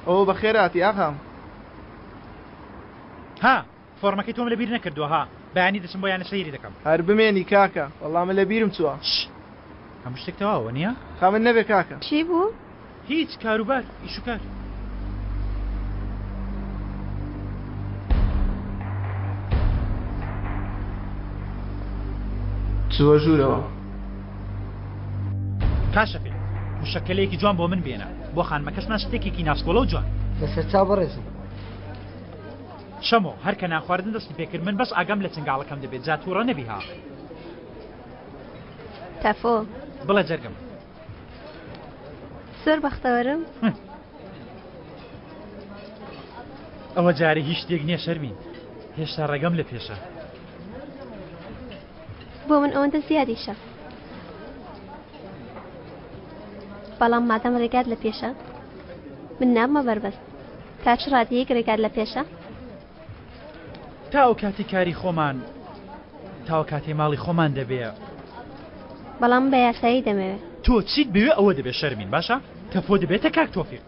ئەوە بەخێرهاتی ئاغام. ها فۆڕمەکەی تۆم لەبیر نەکردووە ها بەیانی دەچم بۆ یانە سەیری دەکەم. هەر بمێنی کاکە وەڵا من لەبیرم چووە. ش هەموو شتێک تەواوە نییە؟ خەمت نەبێ کاکە. چی بوو؟ هیچ کاروبار ئیش و کار. چووە ژوورەوە. کا شەفیق مشەکەلەیەکی جوان بۆ من بێنە بۆ خانمەکەشمان شتێکێکی ناسکۆڵە و جوان. لەسەرچاو بەڕێزم. شەمۆ هەر کە نانخواردن دەستی پێکرد من بەس ئاگام لە چنگاڵەکەم دەبێت جا تووڕە نەبی ها. تەفۆ. بڵێ جەرگم. زۆر بەختەوەرم. ئەوە جارێ هیچ شتێک نییە شەرمین هێشتا ڕێگەم لە پێشە. بۆ من ئەوەندە زیادیشە. بەڵام مادەم ڕێگات لە پێشە من نابمە بەربەست. تا چ ڕادەیەک ڕێگات لە پێشە؟ تا ئەو کاتی کاری خۆمان تا ئەو کاتەی ماڵی خۆمان دەبێ. بەڵام بە یاسایی دەمەوێ. تۆ چیت بوێ ئەوە دەبێ شەرمین باشە تەفۆ دەبێتە کاک تۆفیق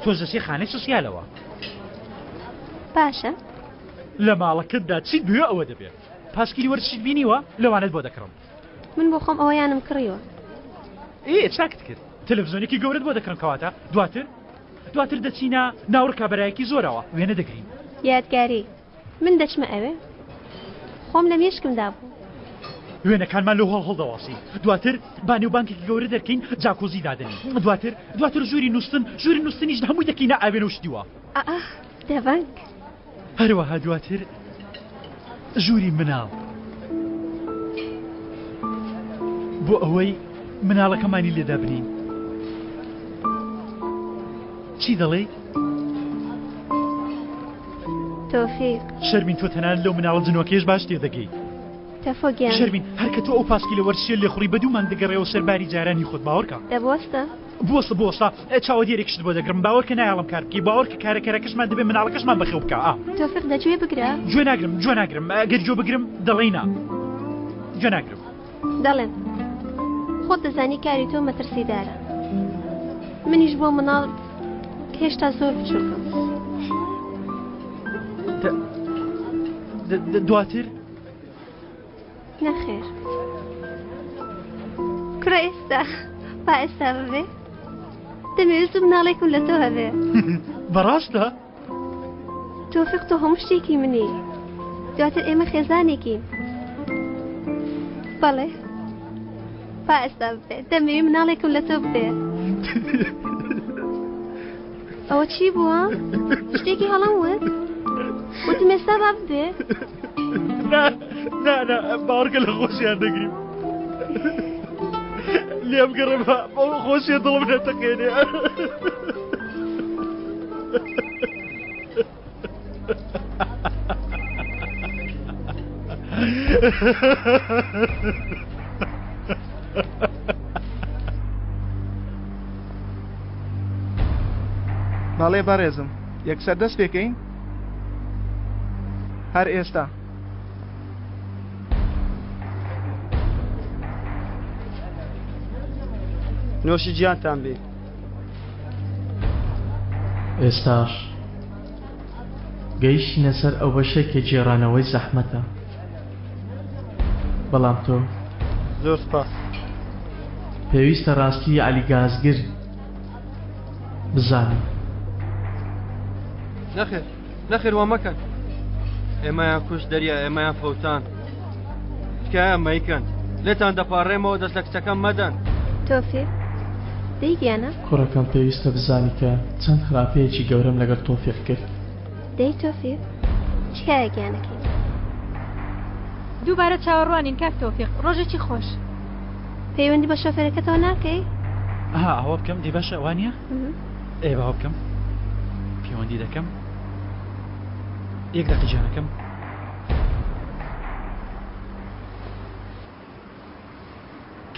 تۆش دەچی خانەی سوسیالەوە. باشە. لە ماڵەکەتدا چیت بوێ ئەوە دەبێ پاسکیلی وەرزشیت بینیوە لەوانەت بۆ دەکڕم. من بۆ خۆم ئەوەیانم کڕیوە. ئێ چاکت کرد تەلەفزیۆنێکی گەورەت بۆ دەکڕم کەواتە دواتر دواتر دەچینە ناو ڕکابەرایەکی زۆرەوە وێنە دەگرین. یادگاری من دەچمە ئەوێ خۆم لە مێشکمدا بوو. وێنەکانمان لەو هۆڵ هەڵدەواسی دواتر با نێو بانکێکی گەورە دەرکەین جاکۆزی دادەنین دواتر دواتر ژووری نووستن ژووری نووستنیش هەمووی دەکەینە ئاوێنە و شتی وا. ئا دەبەنگ. هەروەها دواتر ژووری مناڵ بۆ ئەوەی مناڵەکەمانی لێ دابنین چی دەڵێی؟ تۆفیق شەرمین تۆ تەنانەت لەو مناڵە جنۆکەیەش باش تێدەگەی تەفۆ گیان شەرمین هەر کە تۆ ئەو پاسکیلە وەرزشیە لێخوڕی بە دوومان دەگەڕێەوە سەر باری جارانی خۆت باوەڕکە دەبوەستە بوەستە بوەستە چاوەدێرێکیشت بۆ دەگرم باوەڕکە نایەڵم کار بکەی باوەڕکە کارەکەرەکەشمان دەبێ مناڵەکەشمان بەخێو بکا ئا. تۆفیق دە گوێ بگرە. گوێ ناگرم گوێ ناگرم ئەگەر گوێ بگرم دەڵێی نا گوێ ناگرم. دەڵێم خۆت دەزانی کاری تۆ مەترسیدارە منیش بۆ مناڵ هێشتا زۆر بچووکم. دواتر نەخێر کوڕە ئێستا با ئێستا ببێ دەمەوێت زوو مناڵێکم لە تۆ هەبێ بەڕاستە تۆفیق تۆ هەموو شتێکی منی دواتر ئێمە خێزانێکین بەڵێ با ئێستا ببێ دەمەوێت مناڵێکم لە تۆ ببێ ئەوە چی بووە؟ شتێکی هەڵەم وت؟ وتم ئێستا با ببێ نا نا نا باوەڕکە لە خۆشیان دەگریم لێم گەڕێ بە خۆشیە دڵم نەتەقێنێ بەڵێ بەڕێزم یەکسەر دەست پێکەین؟ هەر ئێستا. نۆشی گیانتان بێ. ئێستاش گەیشتینە سەر ئەو بەشەی کە گێڕانەوەی زەحمەتە بەڵام تۆ زۆر سپاس. پێویستە ڕاستی عەلی گازگر بزانی. نەخێر نەخێر وا مەکەن ئێمەیان کوشت دەریا ئێمەیان فەوتان تکایە مەیکەن لێتان دەپاڕێمەوە دەست لە کچەکەم مەدەن. تۆفیق، دەی گیانە. کوڕەکەم پێویستە بزانی کە چەند خراپەیەکی گەورەم لەگەڵ تۆفیق کرد. دەی تۆفیق، تکایە گیانەکەی من. دووبارە چاوەڕوانین کاک تۆفیق، ڕۆژێکی خۆش. پەیوەندی بە شۆفێرەکەتەوە ناکەی؟ ئەها ئەوە بکەم دەی باشە وانییە؟ ئێ باوە بکەم پەیوەندی دەکەم یەک دەقی گیانەکەم.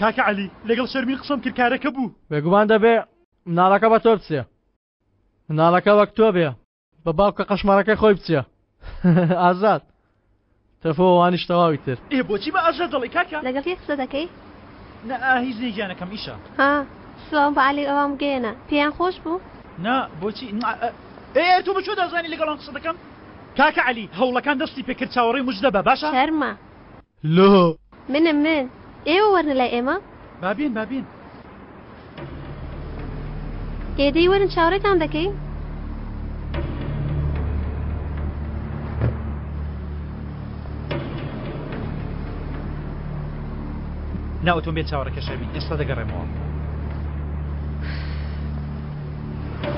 کاکە عەلی لەگەڵ شەرمین قسەم کرد کارەکە بوو. بێگومان دەبێ مناڵەکە بە تۆ بچێ مناڵەکە وەک تۆ بێ بە باوکە قەشمەڕەکەی خۆی بچێ ئازاد تەفۆ وانیش تەواوی تر. ئێ بۆچی بە ئازاد دەڵێی کاکە؟ لەگەڵ کێ قسە دەکەی؟ نا هیچ نیە گیانەکەم ئیشە. ها. سڵاوم بە عەلی و ئەوان بگەیەنە. پێیان خۆش بوو؟ نا، بۆچی؟ ئێ تۆ بە کوێ دەزانی لەگەڵان قسە دەکەم؟ کاکە عەلی، هەوڵەکان دەستی پێ کرد چاوەڕێی مژدە بە، باشە؟ شەرمە. لۆ؟ منم من. ئێوە وەرنە لای ئێمە. با بێن، با بێن. ئێ دەی وەرن چاوەڕێتان دەکەین. نا ئۆتۆمبێل چاوەڕێکە شەرمین ئێستا دەگەڕێمەوە.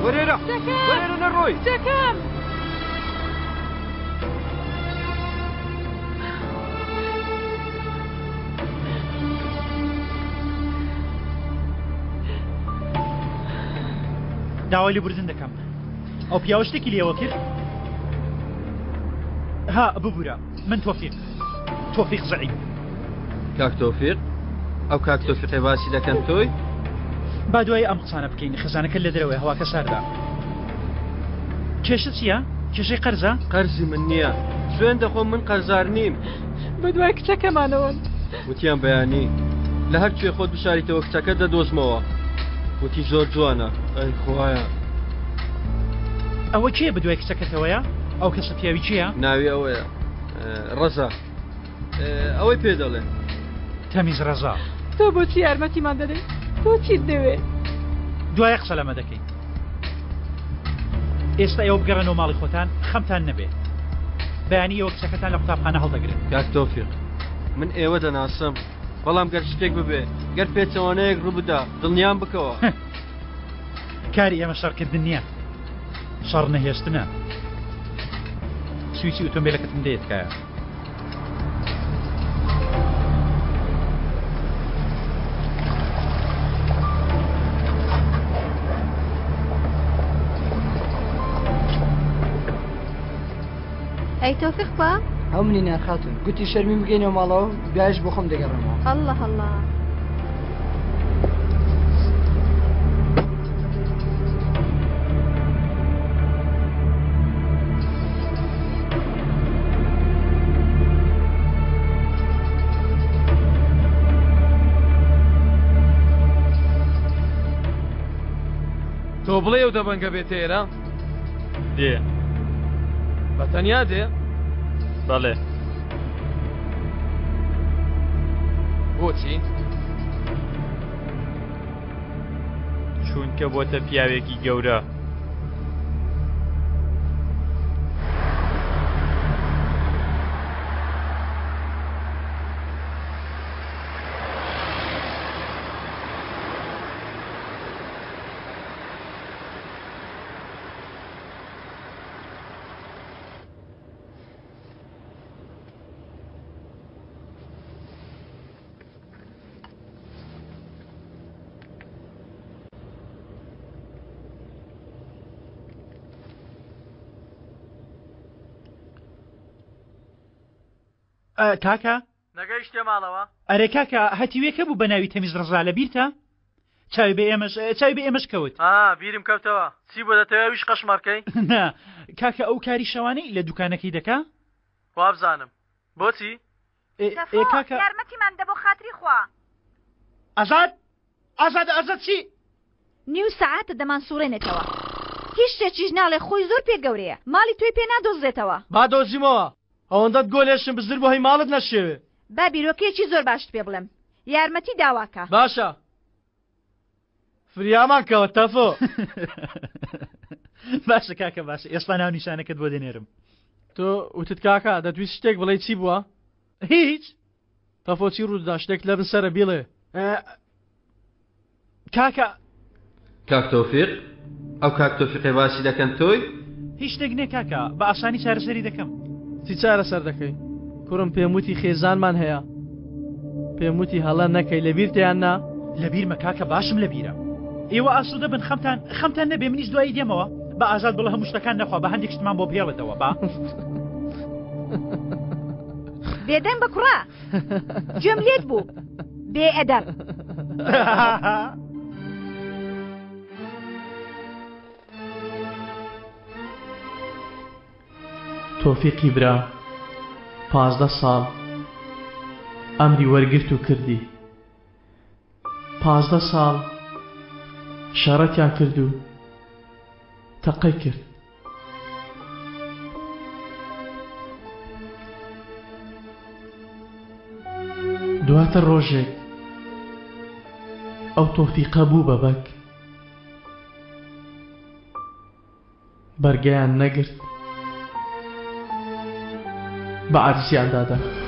وەرێرە وەرێرە نەڕۆی. کچەکەم. داوای لێبوردن دەکەم ئەو پیاوە شتێکی لێوە کرد ها ببورە من تۆفیق تۆفیق زەعیم کاک تۆفیق ئەو کاک تۆفیقی باسی دەکەن تۆی با دوای ئەم قسانە بکەین خزانەکە لە دەرەوەی هەواکە ساردا کێشە چییە؟ کێشەی قەرزە؟ قەرزی من نییە سوێن دەخۆم من قەرزار نیم بە دوای کچەکەمانەوەن وتیان بەیانی لە هەر کوێ خۆت بشاریتەوە کچەکە دەدۆزمەوە وتی زۆر جوانە ئەی خوایە ئەوە کێ بەدوای کچەکەتەوەیە؟ ئەو کەسە پیاوی کێیە؟ ناوی ئەوەیە ڕەزا ئەوەی پێ دەڵێن تەمیز ڕەزا. تۆ بۆچی یارمەتیمان دەدەی؟ تۆ چیت دەوێ؟ دوایە قسە لەمە دەکەین. ئێستا ئێوە بگەڕێنەوە ماڵی خۆتان خەمتان نەبێ. بەیانی ئێوە کچەکەتان لە قوتابخانە هەڵدەگرن. کاک تۆفیق من ئێوە دەناسم بەڵام گەر شتێک ببێ گەر پێچەوانەیەک ڕووبدا دڵنیام بکەوە. کاری ئێمە شەڕکردن نییە شەڕ نەهێشتنە. سویچی ئۆتۆمبیلەکەتم دێت تکایە. ئەی تۆفیق با؟ ئەو منی نار خاتون گوتی شەرمی بگەینەوە ماڵەوە دوایش بۆ خۆم دەگەڕێمەوە. اللە اللە. تۆ بڵێ ئەو دەبەنگە بێتە ئێرە؟ دێ. بە تەنیا دێ؟ بەڵێ. بۆچی؟ چوونکە بۆتە پیاوێکی گەورە. کاکە نەگەیشتە ماڵەوە؟ ئەرێ کاکە هەتیوێکە بوو بە ناوی تەمیز ڕەزا لە بیرتە؟ چاوی بە ئێمەش چاوی بە ئێمەش کەوت. ئا بیرم کەوتەوە چی بۆ دەتەوێ ئەویش قەشمەڕ کەی؟ نا کاکە ئەو کاری شەوانەی لە دوکانەکەی دەکا؟ وابزانم بۆچی؟ ئێ تەفۆ کاکە یارمەتیمان دە بۆ خاتری خوا. ئازاد ئازاد ئازاد چی؟ نیو سەعاتە دەمانسوڕێنێتەوە هیچ شتێکیش ناڵێ خۆی زۆر پێ گەورەیە ماڵی تۆی پێ نادۆزرێتەوە. با دۆزیمەوە ئەوەندەت گۆ لێشم بزر بۆ هەی ماڵت نەشێوێ. با بیرۆکەیەکی زۆر باشت پێ بڵێم یارمەتی داواکە. باشە فریامان کەوە تەفۆ. باشە کاکە باشە ئێستا ناونیشانەکەت بۆ دەنێرم. تۆ وتت کاکە دەتویست شتێک بڵێی چی بووە؟ هیچ. تەفۆ چی ڕوودەدا شتێک لەبن سەرە بیڵێ. کاکە. کاک تۆفیق ئەو کاک تۆفیقەی باسی دەکەن تۆی؟ هیچ شتێک نیە کاکە بە ئاسانی چارەسەری دەکەم. چی چارەسەر دەکەی؟ کوڕم پێم وتی خێزانمان هەیە پێم وتی هەڵە نەکەی لەبیرتە یان نا؟ لەبیرمە کاکە باشم لەبیرە. ئێوە ئاسوودە بن خەمتان خەمتان نەبێ منیش دوایی دێمەوە بە ئازاد بڵێ هەموو شتەکان نەخوا بە هەندێک شتمان بۆ بهێڵێتەوە با. بێدەنگ بە کوڕە گوێم لێت بوو بێ ئەدەب. تۆفیقی برا 15 ساڵ ئەمری وەرگرت و کردی 15 ساڵ. شەڕەتیان کرد و تەقەی کرد. دواتر ڕۆژێک ئەو تۆفیقە بوو بە بەگ. بەرگەیان نەگرت بە عەرزیان دادا.